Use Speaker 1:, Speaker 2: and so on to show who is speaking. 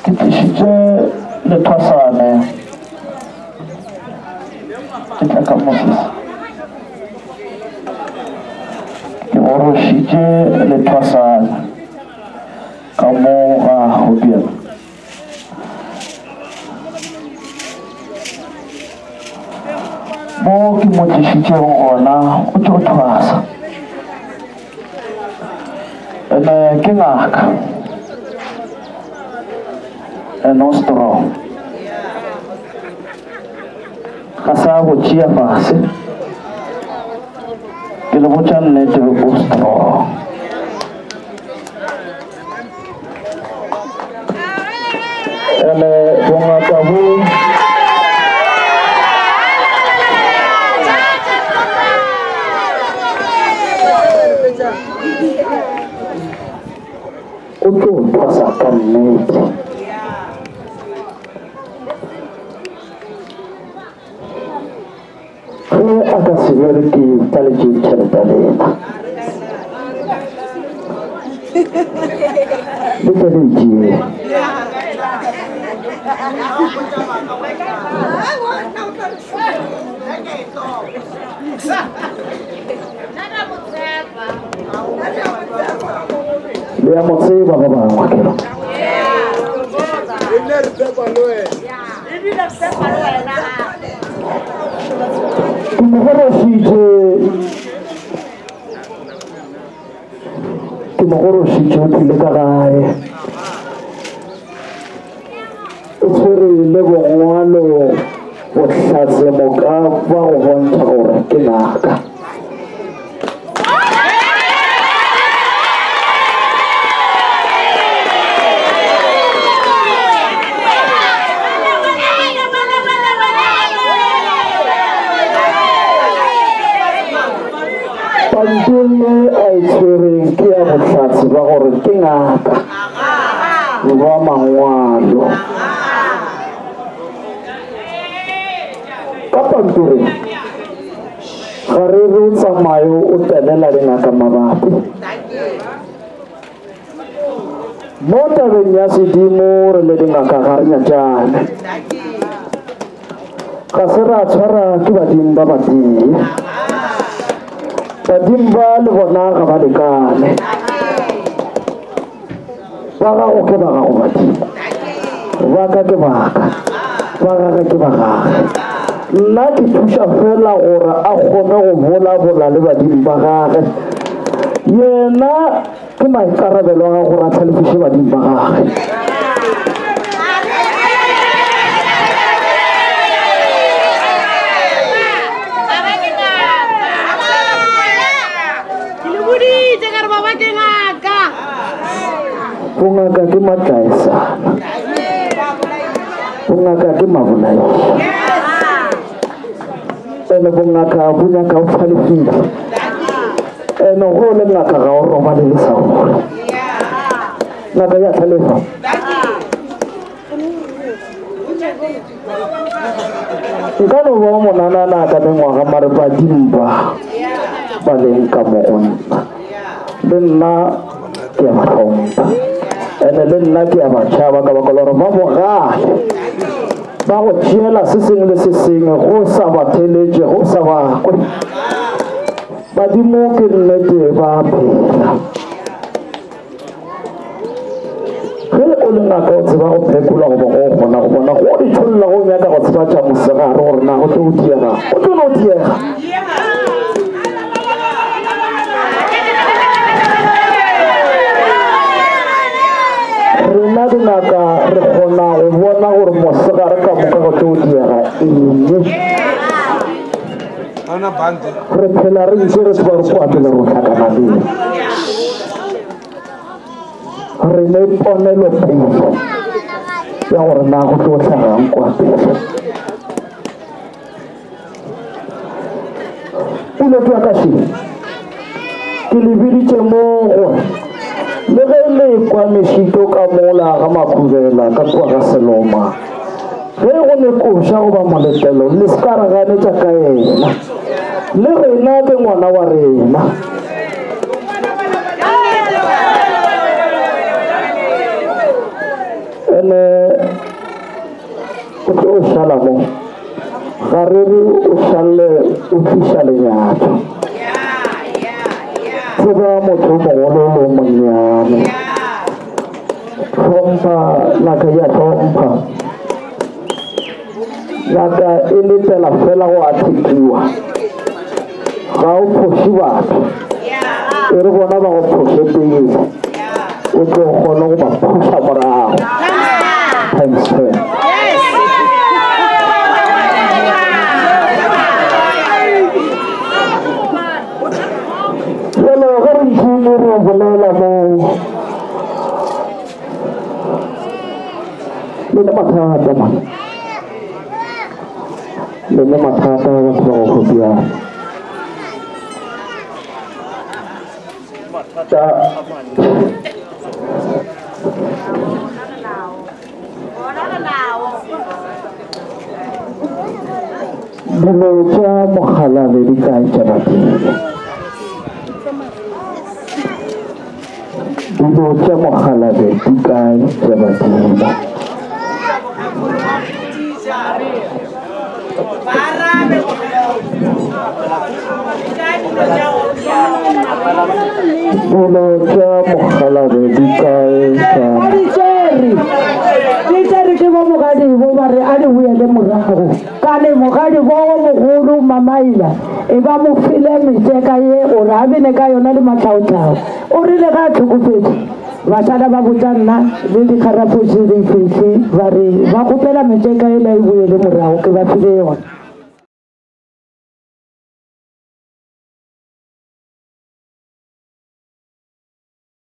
Speaker 1: Ke tlišitše lethwasane ke tla ka moses ke gorošitše lethwasane ka mo ga hobiela mo ke mo tlišitšego gona o tšo thwasa ene ke ngaka ene o strong ga sa go tšea fase ke le botša nnete o strong ene bongaka bo o tlo nthosa ka nnete ge a ka se bereke ka letše tšhelete lena le tle le tšee le ya mo tseba ba bangwe ke ke mo gorošitše ke mo gorošitše o tlile ka gae o tshwere le bongwalo bohlatse moka ba go bontšha gore ke ngaka Pampiri ye a e tshwereng ke ya bohlatse ba gore ke ngaka ba mangwalo. Ka pampiring ga re re o tsamaye o tenela dingaka mabapi. Mo tabeng ya sedimo re le dingaka ga re nyatšane. Ga se ra tshwara ke badimo ba batee. Badimo ba le bona ga ba lekane. Ba gago ke ba gago badimo. Ba ka ke ba ka. Ba gage ke ba gage. Nna ke thuša fela gore a kgone go bolabola le badimo ba gage. Yena ke maikarabelo a gagwe gore a hlalefiše badimo ba gage. Bongaka ke matlaesana, bongaka ke mabolai, ene bongaka bo nyaka o tlhalefile. Ene go le ngaka ga o robale le sa gore ngaka ya tlhalefa. Nka no ba monanana ka mengwaga mare badimo ba ba leng ka mo go nna le nna ke a ba hlompha ene le nna ke a ba tšhaba ka baka la gore ba bogale ba go tšeela se sengwe le se sengwe go sa ba theletše go sa ba kwe. Badimo ke nnete ba phela. Ge o le ngaka o tseba go phekola goba go kgona go bona go di tšholla go nyaka go tseba tša mosegare gore na go tlo diega o tlo no diega. Rena dingaka re kgona go bona gore mosegare ka moka go tlo diega eng. Re phela re ntse re tseba gore kwa pele re hlakana le re ne ponelopele ya gore na go tlo hlagang kwa pele. Pula ke ya ka šedi ke le biditše mo gore le ge le kwa mešito ka mola ga Makhubela ka kua ga Seloma ge go ne koša goba moletelo le se ka re ganetša ka yena le rena ke ngwana wa rena. Ene o tlo šala mo ga re re o šalle o tliša lenyatšo tseba motho o mogolo le o monnyane hlompha ngaka ya hlompha ngaka e letela fela go athekiwa ga o phoše batho e re bona ba go phoše pele o tlo kgone go ba phoša morago times ten. Jalo ge re ntšhile re bolela mo le le mathata man le le mathata batho ba go kgopiana ta dilo tša mogalabe di kae tša badimo dilo tša mogalabe di kae tša badimo Dilo tša mogalabe di kae tša
Speaker 2: di tšere di tšere ke bo mogadibo ba re a di boele morago ka le mogadibo wo mogolo mamaila e ba mo file metseka ye o re a bene ka yona le matlhaotlhao o rile ga a tlhokofetse basala ba botsa nna le dikgarapoši di fihle ba re ba kgopela metseka ela e boele morago ke ba file yona.